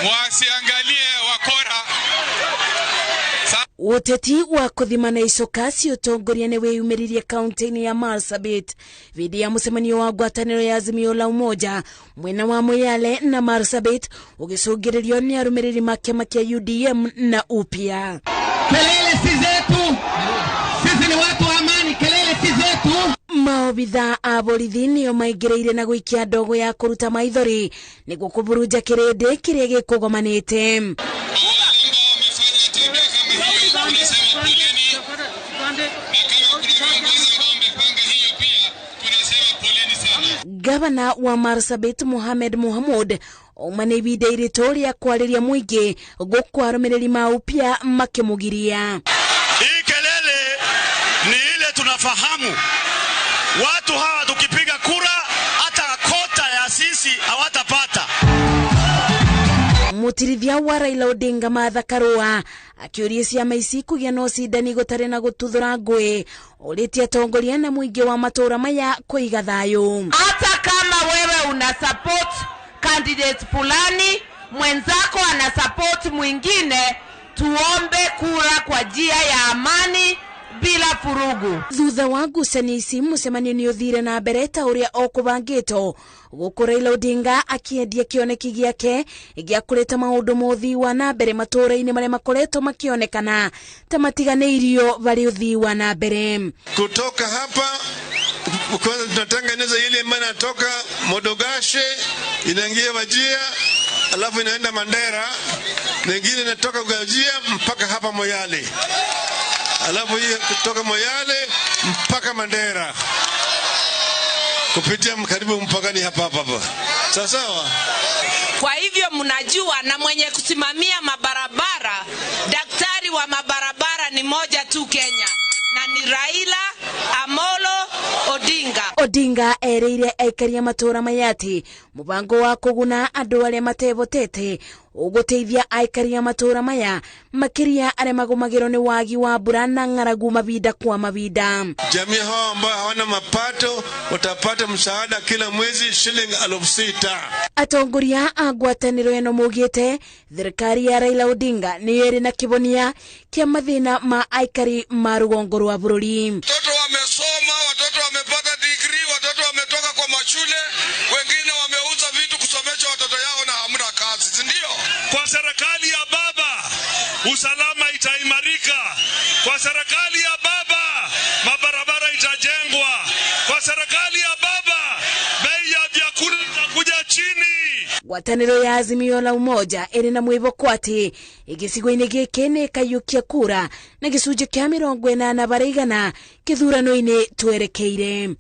Mwasiangalie wakora. Uteti wa kuthimana icoka cia utongoria nĩ wĩyumĩririe kaunti-inĩ ya Marsabit hĩndĩ ya mũcemanio wa ngwatanĩro ya Azimio la Umoja mwena wa Moyale na Marsabit ũgĩcũngĩrĩrio nĩ arũmĩrĩri ma kĩama kĩa UDM na upya. Kelele si zetu, sisi ni watu wa amani, kelele si zetu. Maobitha a borithi nĩo maingĩrĩire na gũikia ndogo ya kũruta maithori nĩguo kũburunja kĩrĩndĩ kĩrĩa gĩkũgomanĩte. Gavana wa Marsabit Mohamed Mohamud auma nĩ ibinda iritũ rĩa kwarĩria mũingĩ gũkũ arũmĩrĩri ma upya makĩmũgiria. Hii kelele ni ile tunafahamu watu hawa tukipiga kura hata kota ya sisi hawatapata. Mutirithia wa Raila Odinga Martha Karua akĩũria ciama ici kũgĩa na ũcindani gũtarĩ na gũtuthũra ngũĩ, ũrĩtie atongoria na mũingĩ wa matũũra maya kũiga thayũ. Hata kama wewe una support candidate fulani, mwenzako ana support mwingine, tuombe kura kwa njia ya amani bila furugu. Thutha wa ngucanio ici mũcemanio nĩ ũthire na mbere ta ũrĩa ũkũbangĩtwo gũkũ Raila Odinga akĩendia kĩoneki gĩake gĩa kũreta maũndũ ma ũthii wa na mbere matũũra-inĩ marĩa makoretwo makĩonekana ta matiganĩirio varĩ ũthii wa na mbere. Kutoka hapa kwanza tunatengeneza ile ambayo inatoka Modogashe inaingia Wajir, alafu inaenda Mandera, nyingine inatoka Wajir mpaka hapa Moyale, alafu hii kutoka Moyale mpaka Mandera kupitia karibu mpakani hapa hapa hapa. Sawa sawa. Kwa hivyo mnajua, na mwenye kusimamia mabarabara, daktari wa mabarabara ni moja tu Kenya, na ni Raila Amolo Odinga. Odinga ereire aikari a matũũra maya atĩ mũbango wa kũguna andũ arĩa matebotete ũgũteithia aikari a matũũra maya makĩria arĩa magũmagĩrwo nĩ wagi wa mbura na ng'aragu mavinda kwa mavinda. Jamii hao ambao hawana mapato watapata msaada kila mwezi shilingi 6,000. Atongoria a ngwatanĩro ĩno maugĩte thirikari ya Raila Odinga nĩ ĩrĩ na kĩbonia kĩa mathĩna ma aikari ma rũgongo rwa bũrũri. Watoto wamesoma, watoto wamepata degree, watoto wametoka kwa mashule, wengine wameuza vitu kusomesha watoto yao na hamna kazi, si ndio? Kwa serikali ya baba usalama itaimarika. Kwa serikali ya baba mabarabara itajengwa. Kwa serikali ya baba bei ya vyakula itakuja chini. Ngwatanĩro ya Azimio la Umoja ĩrĩ na mwĩhoko atĩ gĩcigo-inĩ gĩkĩ nĩ ĩkaiyũkia kura na gĩcunjĩ kĩa 80% kĩthurano-inĩ twerekeire.